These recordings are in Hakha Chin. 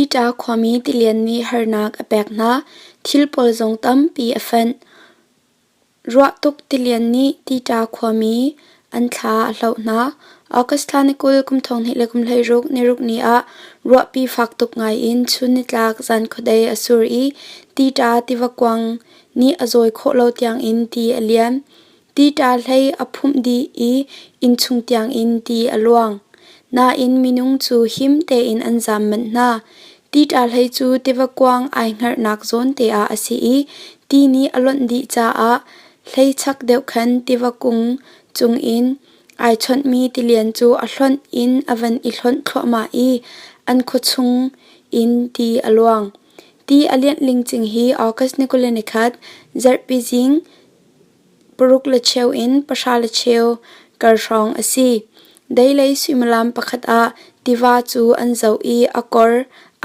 Tita khuami tilian nih harnak a pek hna. Thil pawl zong tampi a fenh. Ruah tuk tilian nih Tita khuami an thla a hloh hna. August thla ni 20 kum 2016 niruk ni ah ruahpi fak tuk ngai in chun nitlak zan khuadei a sur i Tita tiva kuang nih a zawi khawh lo tiangin ti a lian. Tita hlei a phumh dih i innchung tiangin ti a luang. Nain minung cu him tein an zaam manh hna. Tita hlei cu tiva kuang ai hngerhnak zawn te ah a si i ti nih a lonh dih caah hlei chak deuh khan tiva kung cungin ai chawnhmi tilian cu a hlonh in a van i hlonh thluahmah i an khuachung in ti a luang. Ti a lianh lingcing hi August ni 21, zarhpi zing 6:15 in 10:15 kar hrawng a si. Deilei suimilam pakhat ah tiva cu an zoh i a kor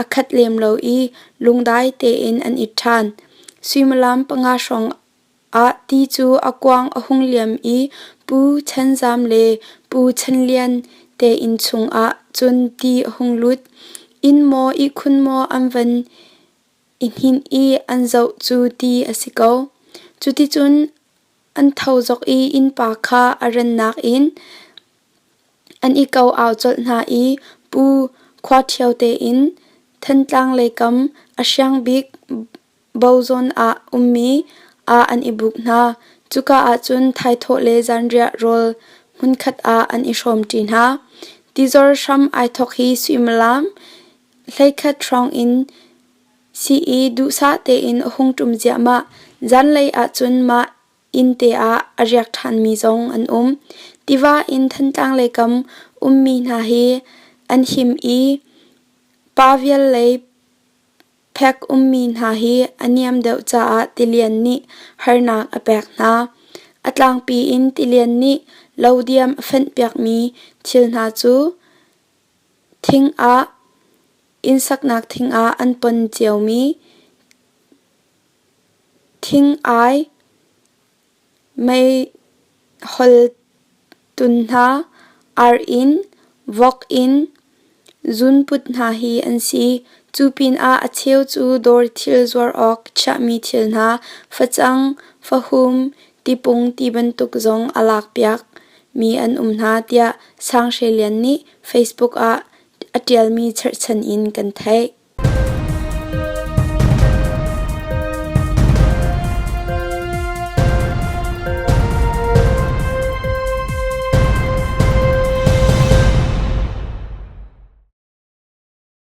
a khat lem lo i lungdai tein an it ṭhan. Suimilam panga hrawng ah ti cu a kuang a hung liam i Pu Chan Zam le Pu Chan Lian te inn chungah cun ti a hung lut. Inn maw ihkhun maw an van i hninh i an zoh cu ti a si ko. Cuticun an tho zok i innpa kha a rannak in an i ko au colh hna i Pu Khua Ṭhio tein Thantlang leikam a hriang bik Bozawn ah ummi ah an i buk hna. Cuka ahcun thaithawh le zanriah rawl hmunkhat ah an i hrawmṭi hna. Tizor hram ai thawk hi suimilam 11 hrawng in si i duhsah tein a hung ṭum ziahmah. Zanlei ahcun mah inn te ah a riak ṭhanmi zong an um. Tiva in Thantlang leikam ummi hna hi an him i pa vial lei Phek ummi hna hi a niam deuh caah tilian nih harnak a pek hna. A tlangpi in tilian nih lodiam a fenhpiakmi thil hna cu thing ah inn saknak thing ah an pon ciomi thing-ai, meihol tun hna, ar-inn, vok-inn, zunput hna hi an si. Cu pinah a cheu cu dawr thil zuar awk chiahmi thil hna, facang, fahum, tipung ti bantuk zong a lakpiak mi an um hna tiah Sang Hre Lian nih Facebook ah a ṭialmi cherhchan in kan theih.